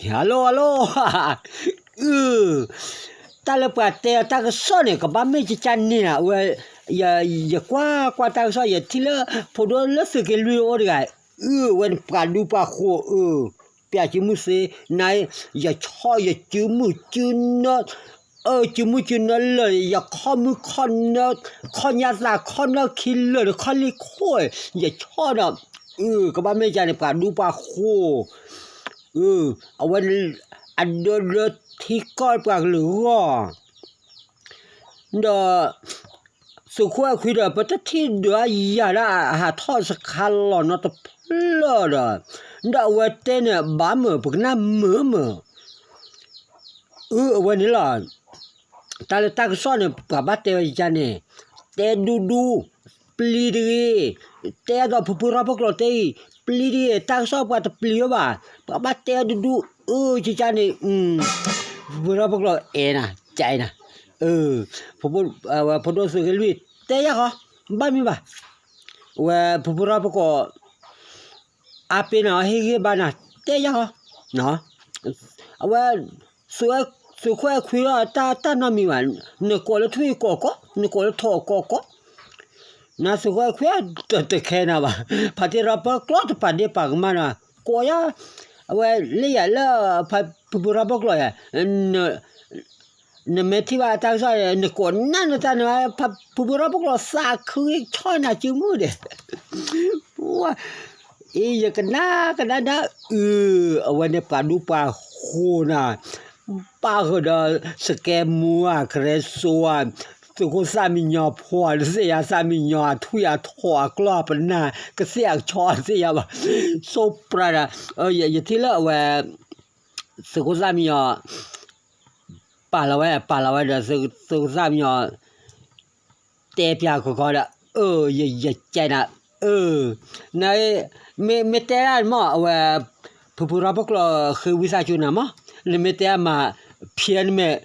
ဟဲလိၣ် ဟဲလိၣ်, အု, တၢ်လၢပှၤတဲအီၤတၢ်ကစီၣ်န့ၣ် ကဘၣ်မ့ၢ်ကကန့ၣ်ဧါ, အဝဲ, ယ, ယကွၢ်ကွၢ်တၢ်ကစီၣ် ယထံၣ်လၢ ဖိဒိၣ်လၢသုးက့လွံၢ်အိၣ်တဂၤ, အု, အဝဲန့ၣ်ပှၤဒူပှၤဃိၤ, အု, ပျၢ်စုမုၢ်သ့, န, ယဆီၣ်ယစုမုၢ်စုနၢ, အၢ စုမုၢ်စုနၢလၢာ် ယခီၣ်မုၢ်ခီၣ်နၢ, ခီၣ်ညါသးခီၣ်နၢခံလၢာ်ဒီးခီၣ်လံၢ်ခိၣ်, ယဆီၣ်ဒီး, အု, ကဘၣ်မ့ၢ်ကန့ၣ် ပှၤဒူပှၤဃိၤ, အု, အဝဲ, အဒၢဒၢထံကီၢ်ပှၤကလုာ်ဂီၢ် ဒီး, သုးခိၣ်အဲၣ်ခွံဒီး ပတထံၣ်ဒုးအယၤဒၣ် အဟးထီၣ်စခါလီၤနီတဖျၢၣ်ဒီး, ဒီးအဝဲတဲန့ၣ် ဘၣ်မုာ် ပကနၣ်မုာ်မုာ်, အု အဝဲန့ၣ်လီၤ. တၢ်လၢတၢ်ကစီၣ်န့ၣ် ပှၤဘၣ်တဲဝဲယၤန့ၣ်, တဲဒူဒူ, ပျံၤတဂ့ၤ, တဲဒီးဖုဖုရီဖီကျိးတဲအံၤ, ပျံၤတဂ့ၤ, တၢ်ကစီၣ်ပှၤတပျံၤဝဲဘၣ်, ပှၤဘၣ်တဲဒူဒူ, အု ကကန့ၣ်, ဖုဖုရီဖီကျိးအဲၣ်နၤ, ကအဲၣ်နၤ, အု, ဖိဒိၣ်သုးက့လွံၢ်, တဲယၤဃီ, ဘၣ်မံဘၣ်, ဝဲဖုဖုရီဖီကျိး အါပ့ၤနၤအီၤဟ့ၣ်ဂံၢ်ဘါနၤ, တဲယၤဃီ, အဝဲ, သုးခိၣ်အဲၣ်ခွံအီၤ တၢ်နီတမံၤဘၣ်, နကိးလၢထွံၣ်ကိးကိး, နကိးလၢထိးကိးကိး, နသုးခိၣ်အဲၣ်ခွံအီၤတခဲနၤဘၣ်, ဖါတံၢ်ရီဖီကျိးတပာ်ဒ့ၣ်ပာ်ကမၣ်နၤ, ကိးယၤ, အဝဲလၢယၤလၢ, ဖုဖုရီဖီကျိးယၤ နမ့ၢ်ထံၣ်ဘၣ်တၢ်ကစီၣ် နကိးနၢ်နတၢ်န့ၣ် ဖုဖုရီဖီကျိးသးခုဂ့ၤဆီၣ်နၤစုမုၢ်ဒဲး, အံၤယကနၣ်ကနၣ်ဒၣ်အု, အဝဲန့ၣ်ပှၤဒူပှၤဃိၤနၤ, ပၣ်ဃုာ်ဒီး စကဲမူဧါကရဲစိဧါ, သုးခိၣ်သၣ်မံညီၤဖိဧါ တသ့ၣ်ညါ, သၣ်မံညီၤအထွံၣ်အထိးအကျီၢ်အပနၢ် ကသ့ၣ်အကဆီတသ့ၣ်ညါဘၣ်, စိပြးဒီး, ယထံၣ်လၢအဝဲ သုးခိၣ်သၣ်မံညီၤ ပာ်လီၤဝဲ ပာ်လီၤဝဲဒီး သုးခိၣ်သၣ်မံညီၤ တဲပၠးကီကီဒီး, အၢ ယကဲနၤ, အၢ, န, မ့ၢ်တဲဒၣ်မ့ၢ်အဝဲ, ဖုဖုရီဖီကျိးဃ့ဝံသးစူၤနၤမး, နမ့ၢ်တဲမး, ဖဲနမဲာ်,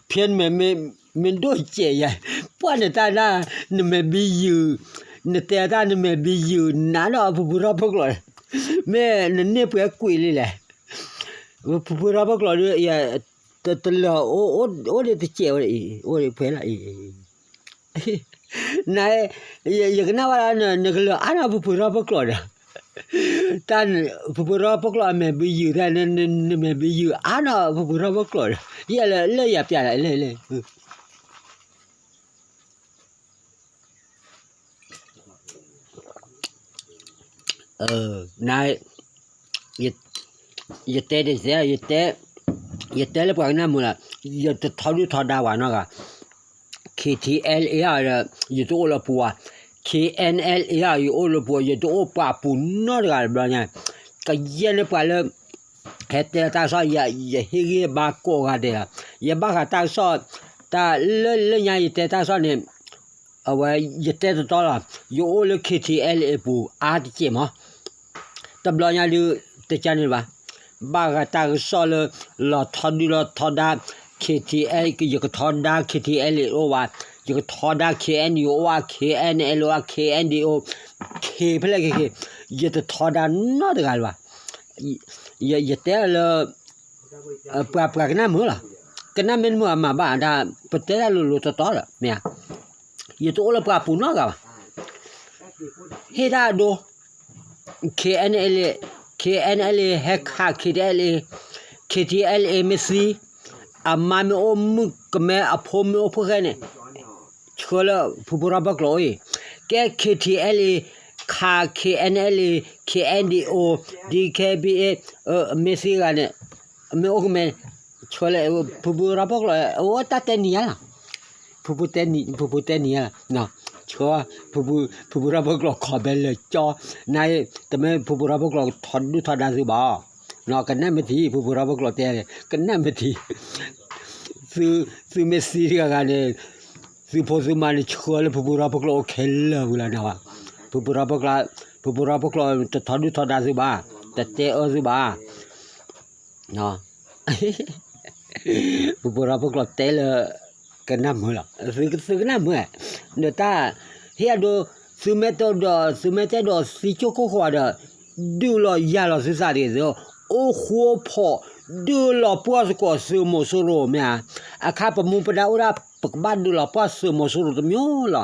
ဖဲနမဲာ်, မ့ၢ်ဒိၣ်စဲးယဲ, ပှၢ်နတၢ်ဒၣ်, နမဲာ်ဘံယုာ်, နတဲတၢ်နမဲာ်ဘံယုာ် နၤဒီးဖုဖုရီဖီကျိး, မ့ၢ်နန့ၢ်ပှဲၤကွံာ်လံလဲၣ်, ဖုဖုရီဖီကျိးဒီး တလၢာ်အိၣ်ဒံးတစဲးဝဲအံၤ, အိၣ်ဒံးဖဲလီၤအံၤ, န, ယကနၣ်ဝဲဒၣ် နကလၢာ်အါနီၤဖုဖုရီဖီကျိးဒီး, တၢ်, ဖုဖုရီဖီကျိးအမဲာ်ဘံယုာ်တၢ်, နမဲာ်ဘံယုာ်အါနီၤဖုဖုရီဖီကျိးဒီး, ယဲလၢယၤပၠးလၢလဲၣ်လဲၣ် န, ယတဲတစဲး, ယတဲလၢပှၤကနၣ်မုာ်လီၤ, ယတထီဒုၣ်ထီဒါဝဲနီတဂၤ, K T L A ဒီး ယတအိၣ်လၢပူၤ, K N L A ယအိၣ်လၢပူၤ, ယတအိၣ်ပှၤပူၤနီတဂၤတဘျီညါ, ကယဲၢ်လၢပှၤလၢ ဟဲတဲတၢ်ကစီၣ် ယဟ့ၣ်ဂံၢ်ဘါကိးဂၤဒဲးလီၤ, ယဘၣ်ဃးတၢ်ကစီၣ်, တၢ်လၢလၢညါယတဲတၢ်ကစီၣ်န့ၣ်, အဝဲယတဲတတီလီၤ, ယအိၣ်လၢ K T L A အပူၤအါတစဲးမး, တဘျီညါဒုး တကန့ၣ်ဘၣ်, ဘၣ်ဃးတၢ်ကစီၣ်လၢ လီၤထီဒုၣ်လီၤထီဒါ, K T L, ယကထီဒါ K T L A အိၣ်ဝဲ, ယကထီဒါ K N U အိၣ်ဝဲ, K N L အိၣ်ဝဲ, K N D O, K ဖဲလဲၣ်က့ၤက့ၤ, ယတထီဒါနီတဂၤလၢၤဘၣ်, ယတဲလၢ ပှၤပှၤကနၣ်မုာ်လီၤ, ကနၣ်မ့ၢ်တမုာ်အမၤဘၣ်ဒၣ်, ပတဲတၢ်လိၤလိၤတီတီဒီး မ့ၢ်ဧါ, ယတအိၣ်လၢပှၤပူၤနီတဂၤဘၣ်, ဟ့ၣ်တၢ်အဒိ, K N L A, K N L A ဟဲခး K T L A, K T L A မ့ၢ်သံ, အမါမ့ၢ်အိၣ်မုၣ်ကမဲ အဖိမ့ၢ်အိၣ်ဖိၣ်ဃဲန့ၣ် ဆှၢလၢဖုဖုရီဖီကျိးအံၤ, ကဲ K T L A ခး K N L A, K N D O, D K B A, မ့ၢ်သံဂၤန့ၣ်, မ့ၢ်အိၣ်ကမဲ, ဆှၢလၢဖုဖုရီဖီကျိး, အိၣ်တၢ်တဲနံၤဧါလီၤ, ဖုဖုတဲနံၤ, ဖုဖုတဲနံၤဧါလီၤ, ဆှၢ, ဖုဖုရီဖီကျိးခီၣ်ဘဲလၢာ်ကၠီ, န, တမ့ၢ်ဖုဖုရီဖီကျိးထီဒုၣ်ထီဒါသုဘၣ်, ကနၣ်မ့ၢ်ထံ ဖုဖုရီဖီကျိးတဲ, ကနၣ်မ့ၢ်ထံ သုမ့ၢ်သံတဂၤဂၤန့ၣ်, သုဖိသုမါန့ၣ် ဆှၢလၢဖုဖုရီဖီကျိးအိၣ်ခဲလၢာ်ဝံၤလီၤနၤဘၣ်, ဖုဖုရီဖီကျိး, ဖုဖုရီဖီကျိးတထီဒုၣ်ထီဒါသုဘၣ်, တတဲအၢသုဘၣ်, ဖုဖုရီဖီကျိးတဲလၢ ကနၣ်မုာ်လီၤ, သုကနၣ်မုာ်, ဒီးတၢ်, ဟ့ၣ်အဒိ, သုမ့ၢ်တဲဒီး, သုမ့ၢ်တဲဒီးသံကၠိၢ်ခိၣ်ဃိးဒီး, ဒုးလီၤယၤလီၤသုသးတဂ့ၤသု, အိၣ်ဃူအိၣ်ဖိး ဒုးလီၤပှီၢ်သကိးသုးမီၤစိရိၤမ့ၢ်ဧါ. အခါပမူပဒါအိၣ်ဒၣ် ပကဘၣ်ဒုးလီၤပှီၢ်သုးမီၤစိရိၤတမံၤလီၤ.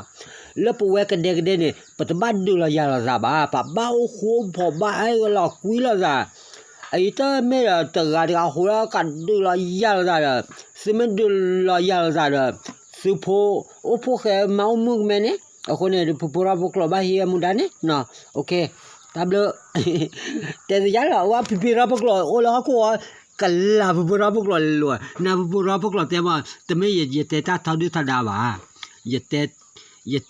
လၢပဝဲကဒဲကဒဲန့ၣ် ပတဘၣ်ဒုးလီၤယၤလိာ်သးဘၣ်, ပဘၣ်အိၣ်ဃူအိၣ်ဖိးဘၣ်အဲၣ်လီၤကွံလိာ်သး. အအံၤတမ့ၢ်ဒီးတဂၤတဂၤဃိလၢကဒုးလီၤယၤလိာ်သးဒီး သုမ့ၢ်ဒုးလီၤယၤလိာ်သးဒီး သုးဖိအိၣ်ဖှိၣ်ဃဲမၤအိၣ်မုၢ်ကမဲန့ၣ်, အဃိန့ၣ် ဖုဖုရီဖိကျိာ်ဘၣ်ဟံးအမူဒါန့ၣ်, တၢ်ဘျုး တဲသယါလီၤ အဝဲဖုဖုရီဖိကျိာ်အိၣ်လၢဟီၣ်ခိၣ် ကလၤဖုဖုရီဖိကျိာ်လဲၤလိၤ, နဖုဖုရီဖိကျိာ်တဲမး, တမ့ၢ်ယတဲတၢ်ထီဒုၣ်ထီဒါဘၣ်, ယတဲ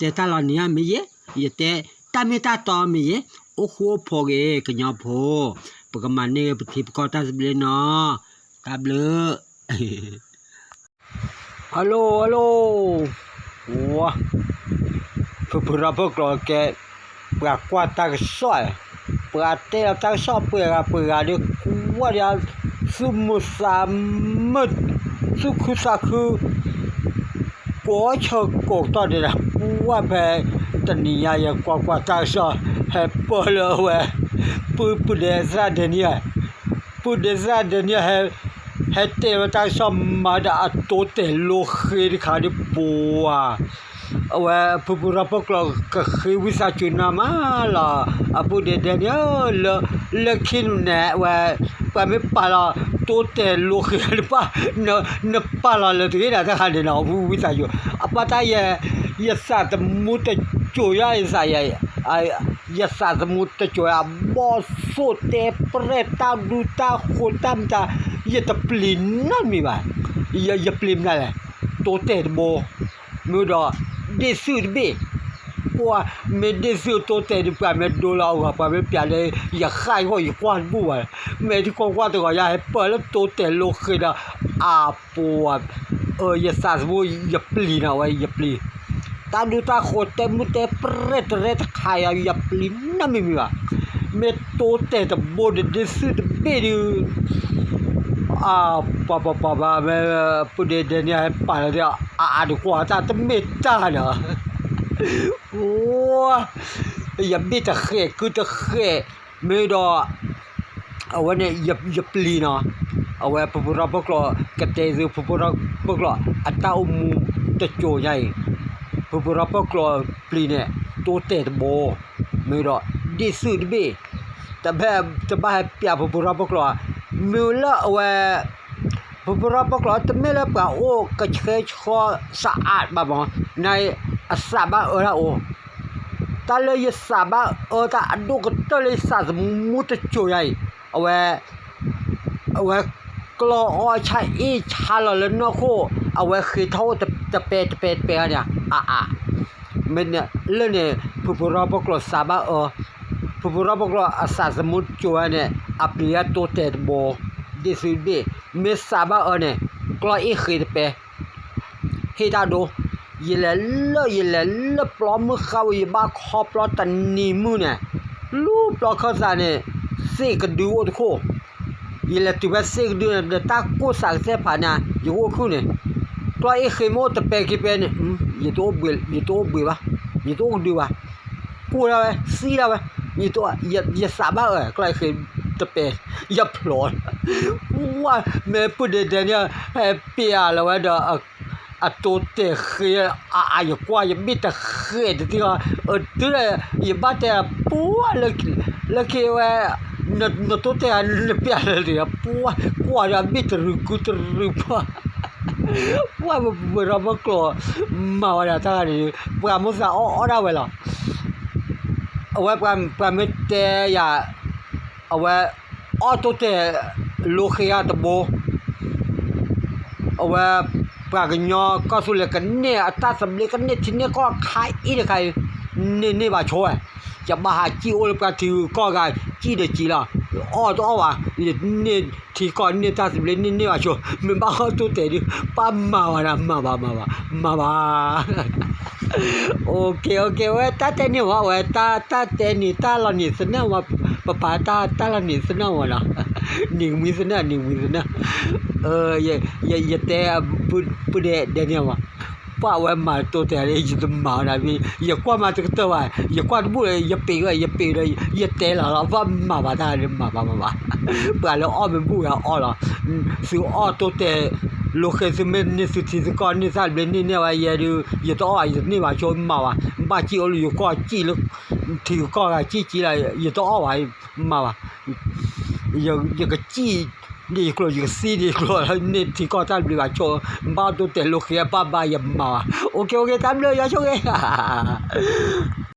တၢ်လီၤနံၤဧါမ့ၢ်ယဲ, ယတဲတၢ်မ့ၢ်တၢ်တီမ့ၢ်ယဲ, အိၣ်ဃူအိၣ်ဖိးဂ့ၤ ကညီဖိ, ပကမၤန့ၢ်ဂ့ၤပထံပကီၢ်တၢ်သဘျ့နီၤ, တၢ်ဘျုး Hello hello, ဝါ, ဖုဖုရီဖိကျိာ်ကဲ, ပှၤကွၢ်တၢ်ကစီၣ်, ပှၤတဲလီၤတၢ်ကစီၣ်ပှဲၤဂၤပှဲၤဂၤဒီး ကွၢ်ဒီး သူၣ်မုာ်သးမုာ်, သူၣ်ခုသးခု, ကိးဆၢကိးကတီၢ်ဒဲးဒၣ် ကွၢ်ဖဲ တနံၤညါယကွၢ်ကွၢ်တၢ်ကစီၣ် ဟဲပၢၢ်လၢအဝဲ ပုၢ်ပုၢ်ဒဲးသရၣ်ဒဲးနံၣ် ပုၢ်ဒဲးသရၣ်ဒဲးနံၣ် ဟဲတဲဝဲတၢ်ကစီၣ်မၤဒီးအတိတဲာ်လိဃ့တခါဒီး ပှၤ, အဝဲဖုဖုရီဖိကျိာ်ကဃ့ဝံသးစူၤနၤမးလီၤ, အပုၢ်ဒဲးဒဲးနံၣ်ဧၢ, လၢခံန့ၣ် အဝဲ ပှၤမ့ၢ်ပာ်လီၤတိတဲာ်လိဃ့တဖၣ်, နပာ်လီၤလၢတဂ့ၤဒၣ်တၢ်ခါန့ၣ်နီၤ ဝံသးစူၤ, အပၢ်တၢ်ယဲ, ယသးသမူတစိၤယါ ယသး ယသးသမူတစိၤယါ ဘီၣ်သိၣ်တဲပြဲၢ်တၢ်ဒူတၢ်ဃိးတၢ်မတၤ, ယတပျံၤနီတမံၤဘၣ်, ယပျံၤမတၤလဲၣ်, တိတဲာ်တဘိ, မ့ၢ်ဒီး ဒ့ၣ်သုၣ်တဘ့ၣ်, ကွၢ် မ့ၢ်ဒ့ၣ်သုၣ်တိတဲာ်ဒီး ပှၤမ့ၢ်ဒိလီၤအဂီၢ် ပှၤမ့ၢ်ပျးဒီး ယဃၣ်ယဂီၢ်ယကွၢ်တဘူၣ်ဘၣ်, မ့ၢ်ထံကီၢ်ကွၢ်တဂီၤယါ ဟဲပၢၢ်လၢတိတဲာ်လိဃ့ဒီး အပှၤ, ယသးသမူ ယပျံၤနီၤဝဲ ယပျံၤ, တၢ်ဒူတၢ်ဃိးတဲမုၢ်တဲပြဲၢ်တရဲတခါယါ ယပျံၤနီတမံၤမံၤဘၣ်, မ့ၢ်တိတဲာ်တဘိဒီးဒ့ၣ်သုၣ်တဘ့ၣ်ဒီး အပှၤပှၤပှၤဘၣ် မ့ၢ်ပုၢ်ဒဲးဒဲးန့ၣ် ဟဲပာ်လီၤဒီး အအါဒုးကွၢ်တၢ်တမ့ၢ်တၢ်ဒီး ယဘ့ၣ်တဃဲး ကုတဃဲး, မ့ၢ်ဒီး အဝဲန့ၣ် ယပျံၤနီၤ, အဝဲဖုဖုရီဖိကျိာ် ကတဲသုဖုဖုရီဖိကျိာ် အတၢ်အိၣ်မူတစိၤညါအံၤ, ဖုဖုရီဖိကျိာ်ပျံၤန့ၣ် တိတဲာ်တဘိ, မ့ၢ်ဒီး ဒ့ၣ်သုၣ်တဘ့ၣ်, တဘၣ်ဟဲပျးဖုဖုရီဖိကျိာ်, မ့ၢ်လၢအဝဲ ဖုဖုရီဖိကျိာ် တမ့ၢ်လၢပှၤအိၣ်ကဆှဲဆှီ စးအါဘၣ်မး, နအံၤ အသးဘၣ်အၢတၢ်အိၣ်, တၢ်လၢယသးဘၣ်အၢတၢ်အဒိၣ်ကတၢၢ်လၢယသးသမူတစိၤယါအံၤ, အဝဲ အဝဲ ကျီၢ်အီၣ်ဆါအ့ၣ်ဆါလီၤလၢနီၢ်ခိၣ်, အဝဲဃ့ထီၣ်အိၣ်တပဲတပဲတပဲန့ၣ် အအါ မ့ၢ်လၢန့ၣ် ဖုဖုရီဖိကျိာ်သးဘၣ်အၢ, ဖုဖုရီဖိကျိာ်အသးသမူတစိၤဝဲန့ၣ် အပျံၤဝဲတိတဲာ်တဘိ, ဒ့ၣ်သုတဘ့ၣ်, မ့ၢ်သးဘၣ်အၢန့ၣ် ကျီၢ်အ့ၣ်ဃ့တပဲ, ဟ့ၣ်တၢ်ဒိ, ယလဲၤလၢ ယလဲၤလၢပျီမုၢ်ဃါဝဲ ယဘၣ်ခီပျီတနံၤမုၢ်န့ၣ်, လူပျီခၢၣ်သးန့ၣ် သ့ၣ်ကဒုအိၣ်တခိၣ် ယလဲၤတုၤဖဲသ့ၣ်ကဒုန့ၣ် ဒီးတၢ်ကိၢ်သးကသဲၣ်ဖးန့ၣ် ယကအိၣ်ခုၣ်န့ၣ်, ကျီၢ်အ့ၣ်ဃ့မ့ၢ်အိၣ်တပဲခံပဲန့ၣ်, ယတအိၣ်ဘှံးဘၣ်, ယတအိၣ်ကဒုဘၣ်, ကိၢ်ဒၣ်ဝဲ သံဒၣ်ဝဲ, ယသးဘၣ်အၢ ကျီၢ်အ့ၣ်ဃ့တပဲ, ယဖျိး, ဝါ မ့ၢ်ပုၢ်ဒဲးဒဲးန့ၣ် ဟဲပျးလီၤဝဲဒီး အတိတဲာ်ဃ့ အအါ ယကွၢ် ယဘ့ၣ်တဃဲးတသ့ၣ်ဃီ, အတုၤလၢ ယဘၣ်တဲ ပှၤ လၢခံဝဲ နတိတဲာ် နပျးလၢာ်တဂ့ၤ ပှၤ ကွၢ်ဒီးအဘ့ၣ်တရုၤကုတရုၤပှၤ, ပှၤပှၤဒီးပကျိာ် မၤဝဲဒၣ်တၢ်ဂၤန့ၣ် ပှၤမိၢ်သးအီၣ်အီၣ်ဒၣ်ဝဲလီၤ, အဝဲပှၤမ့ၢ်တဲယၤ အဝဲ အီၣ်တိတဲာ် လိဃ့ဧါတဘိ အဝဲ ပှၤကညီကီၢ်သူလ့ၤကန့ၢ်အတၢ်သဘျ့ ကန့ၢ်ထံန့ၢ်ကီၢ်ခါအံၤတခါအံၤ န့ၢ်န့ၢ်ဘၣ်ဆိဝဲ, ယဘၣ်ဟးစံၣ်အိၣ်လၢပှၤထံဂုၤကီၢ်ဂၤ စံၣ်ဒီးစံၣ်လီၤ, အီၣ်တအီၣ်ဘၣ်, ယန့ၢ်ထံကီၢ်န့ၢ်တၢ်သဘျ့ န့ၢ်န့ၢ်ဘၣ်ဆိ, မ့ၢ်ဘၣ်အီၣ်တိတဲာ်ဒုး ပၢ်မၤဝဲဒၣ် မၤဘၣ် မၤဘၣ် မၤဘၣ် OK OK ဝဲတၢ်တဲန့ၢ်ဝဲ ဝဲတၢ် တၢ်တဲန့ၣ် တၢ်လီၤနံၤသနၢၣ်ဝဲ, ပပာ်တၢ် တၢ်လီၤနံၤသနၢၣ်ဝဲနီၤ, နံၤကမှံသနၢၣ် နံၤကမှံသနၢၣ်, ယတဲ ပုၢ်ဒဲးဒဲးန့ၢ်ဝဲ, ပှၤဝဲမၤတိတဲာ်လၢ ယတမၤအီၤနၤ, ယကွၢ်မးတကတၢၢ်ဘၣ်, ယကွၢ်တဘူၣ်လၢ ယပ့ၤဝဲ ယပ့ၤဒီး ယတဲလီၤလီၤ ဘၣ်မၤဘၣ်တၢ်န့ၣ် မၤဘၣ်မၤဘၣ်, ပှၤလၢအီၣ်မ့ၢ်ဘူၣ်ဂၤအီၣ်လီၤ, သုအီၣ်တိတဲာ် လိဃဲသုမ့ၢ်န့ၢ်သုထံသုကီၢ်န့ၢ်သၣ်ဘျ့န့ၢ်န့ၢ်ဝဲယဲဒုး ယတအီၣ်ဘၣ် ယတန့ၢ်ဘၣ်ဆိ မၤဘၣ်, ဘၣ်စံၣ်အိၣ်လၢယကီၢ်စံၣ်လၢ ထံကီၢ်ဂၤစံၣ်ကံလီၤ ယတအီၣ်ဘၣ် မၤဘၣ် ယကစံၣ်ဒ်ယကျိၤ ယကသံဒ်ယကျိၤလီၤ န့ၢ်ထံကီၢ်တၢ်ဘျုးဘၣ်ဆိ, ဘၣ်တိတဲာ်လိဃဲ ဘၣ်ဘၣ်ယမၤဘၣ်, အိၣ်က့ၤအိၣ်က့ၤ တၢ်ဘျုးယွၤဆိၣ်ဂ့ၤ